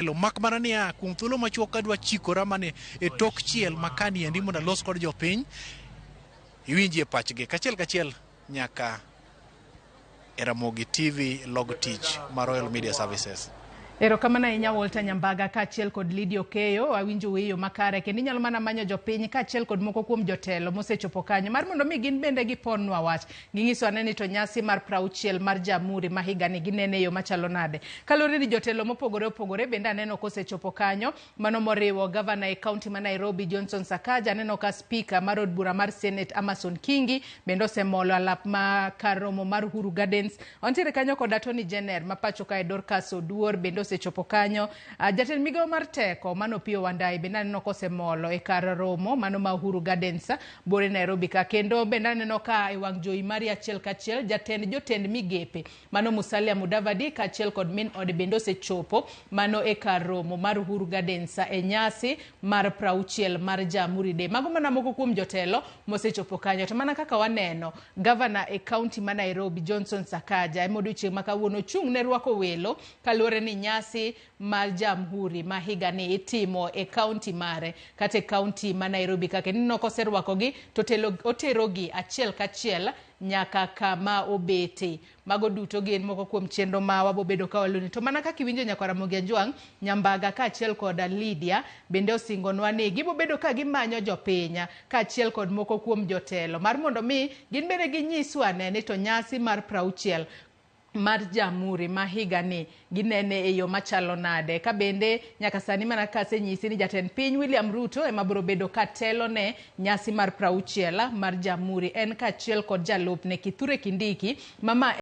Mak mana niya, kuom thuolo machuok adwa chikora mana e tok chiel makani endi mondo alos kod jopiny iwinjie pachgi kachiel kachiel nyaka e Ramogi TV log tich mar Royal Media Services. Erokamano ahinya Walter Nyambaga kaachiel kod Lydia Okeyo, awinjo e yo makare kendo inyalo mana manyo jopiny kaachiel kod moko kuom jotelo mosechopo kanyo mar mondo mi gin bende giponnwa wach. Ging'iso ane ni to nyasi mar 60 mar Jamhuri ma higani ginene e yo machalo nade. Kaluwore ni jotelo mopogore opogore bende aneno kosechopo kanyo, mano moriwo gavana e kaunti ma Nairobi Johnson Sakaja, aneno ka spika mar od bura mar Senate Amason Kingi bende osemolo alap ma kar romo mar Uhuru Gardens. Wantiere kanyo kod Attorney General ma pacho kae Dorcas Oduor bende osechopo kanyo. Jatend migawo mar teko mano Opiyo Wandayi bende aneno kosemolo e kar romo mano ma Uhuru Gardens bore Nairobi ka. Kendo bende aneno ka e wang' jowi mari achiel kachiel jatend jotend migepe mano Musalia Mudavadi kaachiel kod min ode bende osechopo mano e kar romo mar Uhuru Gardens e nyasi mar 60 mar Jamhuri Day. Mago mana moko kuom jotelo mosechopo kanyo. To mana kaka waneno, gavana e kaunti ma Nairobi Johnson Sakaja ema odiochieng' ma kawuono ochung' ne rwako welo kaluwore ni nyasi mar Jamhuri ma higani itimo e kaunti mare kata e kaunti ma Nairobi kaka ineno koserwakogi to oterogi achiel kachiel nyaka kama obete. Mago duto gin moko kuom chenro ma wabobedo ka waluni. To mana kaka iwinjo nyakwar Ramogi Anjwang', Nyambaga kaachiel kod Lydia bende osingonwa ni gibobedo ka gimanyo jopiny kaachiel kod moko kuom jotelo mar mondo mi gin bende ginyiswa ane ni to nyasi mar 60 mar Jamhuri ma higani ginene e yo machalo nade. Ka bende nyaka sani mana kasenyisi ni jatend piny William Ruto ema biro bedo ka telo ne nyasi mar 60 mar Jamhuri en kaachiel kod jalupne Kithure Kindiki mama.